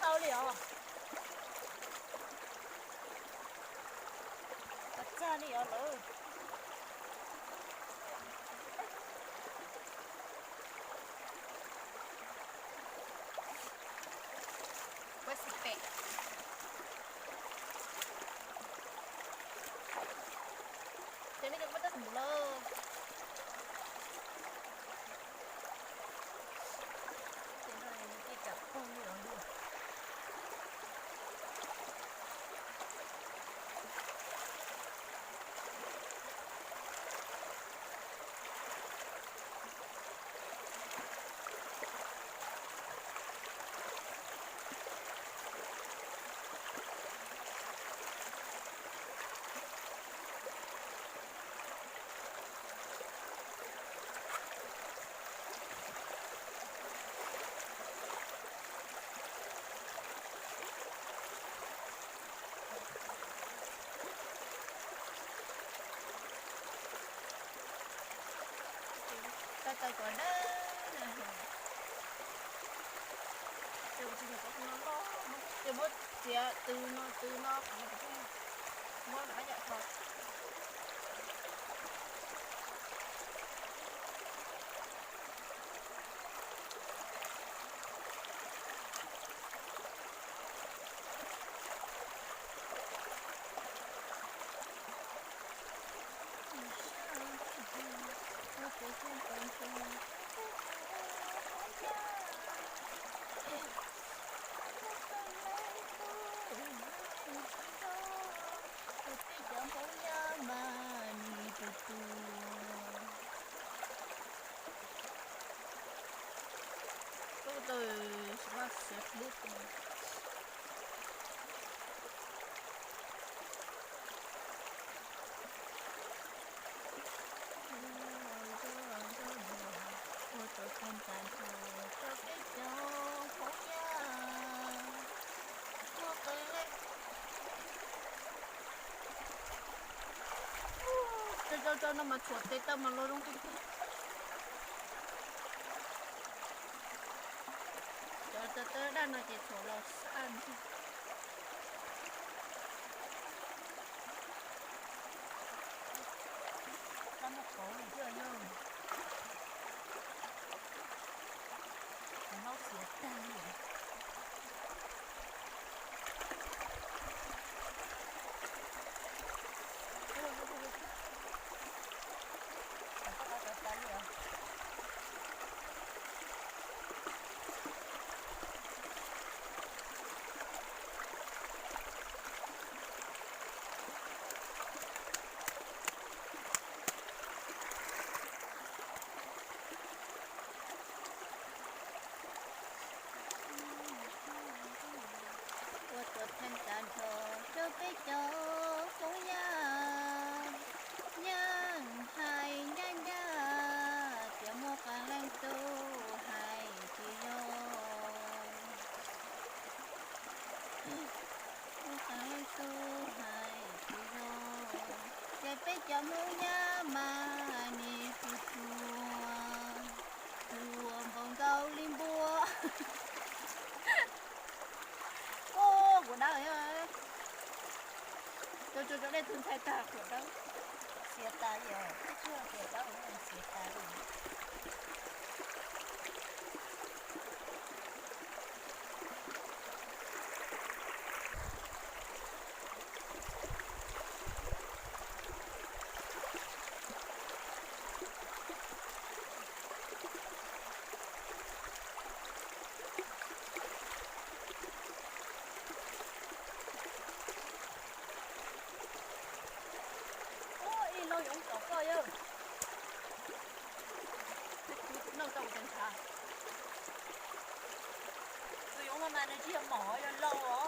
Tau li os. Txog txog li os lawm. Puab xim pem. Ces nej cov kuj tab tus mus lawm. Ces no ces tsam pog li os. Tau tau cov dawb na. Ces kuv tsis nyiam cov no loj, ces muab txiav tw no tw no, muab rab yam tso. Peb cov Hmoob Nyab mas nws tus tus. Ub, tau xiav xiav hlub. Ua tau tag nrho rau peb cov Hmoob Nyab. Muaj qee leej. Cov, cov, cov no mas tshuam tes taw mas los zoo tiag tiag. Cov, cov daj no ces tshuam los sab tiag. Kab muab qauv li thiab yog. Tus maub xiav tag li. Ua tau tag nrho rau peb cov Hmoob Nyab, yeej hais ncaj ncaj tias muaj qee leej tub hais tsis zoo. Muaj qee leej tub hais tsis zoo, ces peb cov Hmoob Nyab mas nim tsuag tsuag, tsuag npaum nkaus li npua. Ub, kuv dawb. Cov, cov, cov dej tug ntxhais tag kuv dawb. Xiav tas li os, ib tsuag xiav dawb, xiav tas li. Ub, ib no yoov tom koj yawg. Noj tau ua cas ntshav. Tus yoov no mas nws tsis yog mom, yog lauj.